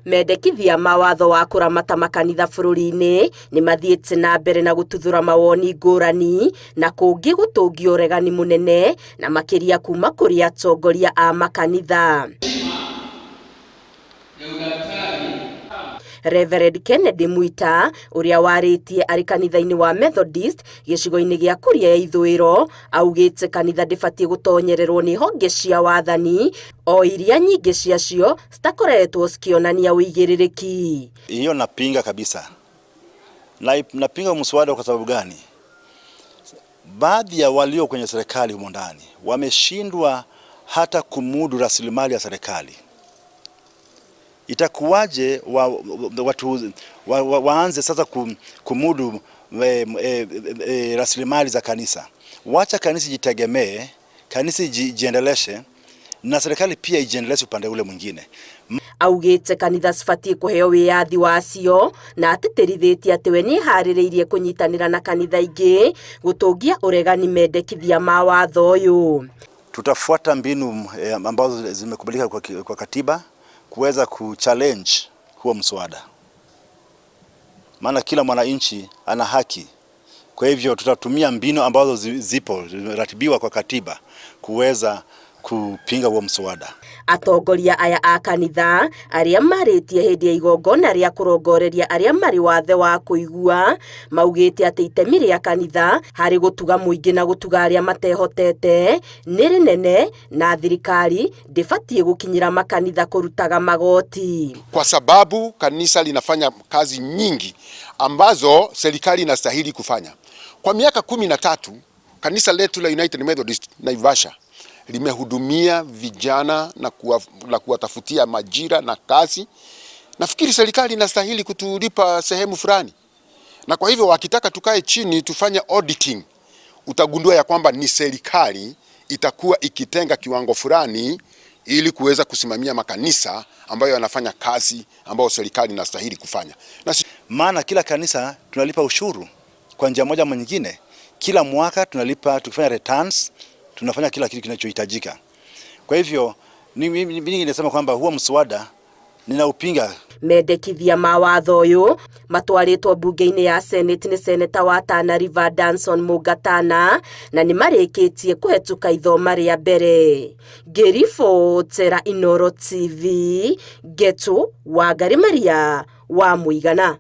Mendekithia ma watho wa kũramata makanitha bũrũri-inĩ nĩ mathiĩte na mbere na gũtuthũra mawoni ngũrani na kũngĩ gũtũngia ũregani mũnene na makĩria kuma kũrĩ atongoria a makanitha. Reverend Kennedy Mwita ũrĩa warĩtie arĩ kanitha-inĩ wa Methodist gĩcigo-inĩ gĩa Kuria ya Ithũĩro augĩte kanitha ndĩbatiĩ gũtonyererwo nĩ honge cia wathani o iria nyingĩ ciacio citakoretwo cikĩonania ũigĩrĩrĩki. Hiyo napinga kabisa. Na napinga mswada kwa sababu gani? Baadhi ya walio kwenye serikali humo ndani wameshindwa hata kumudu rasilimali ya serikali. Itakuwaje watu waanze sasa kumudu rasilimali za kanisa? Wacha kanisa jitegemee, kanisa jiendeleshe na serikali pia ijiendeleshe upande ule mwingine. Augĩte kanitha cibatiĩ kũheo wĩyathi wacio na atĩtĩrithĩtie atĩ we nĩeharĩrĩirie kũnyitanĩra na kanitha ingĩ gũtũngia ũregani mendekithia ma watho ũyũ. Tutafuata mbinu ambazo zimekubalika kwa katiba kuweza kuchallenge huo mswada, maana kila mwananchi ana haki. Kwa hivyo tutatumia mbinu ambazo zipo zimeratibiwa kwa katiba kuweza kupinga huo mswada. Atongoria aya a kanitha arĩa marĩtie hĩndĩ ya igongona rĩa kũrongoreria arĩa marĩ wathe wa kũigua maugĩte atĩ itemi rĩa kanitha harĩ gũtuga mũingĩ na gũtuga arĩa matehotete nĩ rĩnene na thirikari ndĩbatiĩ gũkinyĩra makanitha kũrutaga magoti. Kwa sababu kanisa linafanya kazi nyingi ambazo serikali inastahili kufanya. Kwa miaka 13 kanisa letu la United Methodist Naivasha limehudumia vijana na kuwatafutia majira na kazi. Nafikiri serikali inastahili kutulipa sehemu fulani, na kwa hivyo wakitaka tukae chini tufanye auditing, utagundua ya kwamba ni serikali itakuwa ikitenga kiwango fulani ili kuweza kusimamia makanisa ambayo yanafanya kazi ambayo serikali inastahili kufanya. Na maana kila kanisa tunalipa ushuru kwa njia moja ama nyingine. Kila mwaka tunalipa, tukifanya returns tunafanya kila kitu kinachohitajika. Kwa hivyo mimi ninasema kwamba huo mswada ninaupinga. Mendekithia ma watho ũyũ matwarĩtwo mbunge-inĩ ya Senate nĩ seneta wa Tana River Danson Mungatana na nĩ marĩkĩtie kũhetũka ithoma rĩa mbere. Ngĩribotera Inooro TV, Ngetu Wangari Maria wa Mũigana.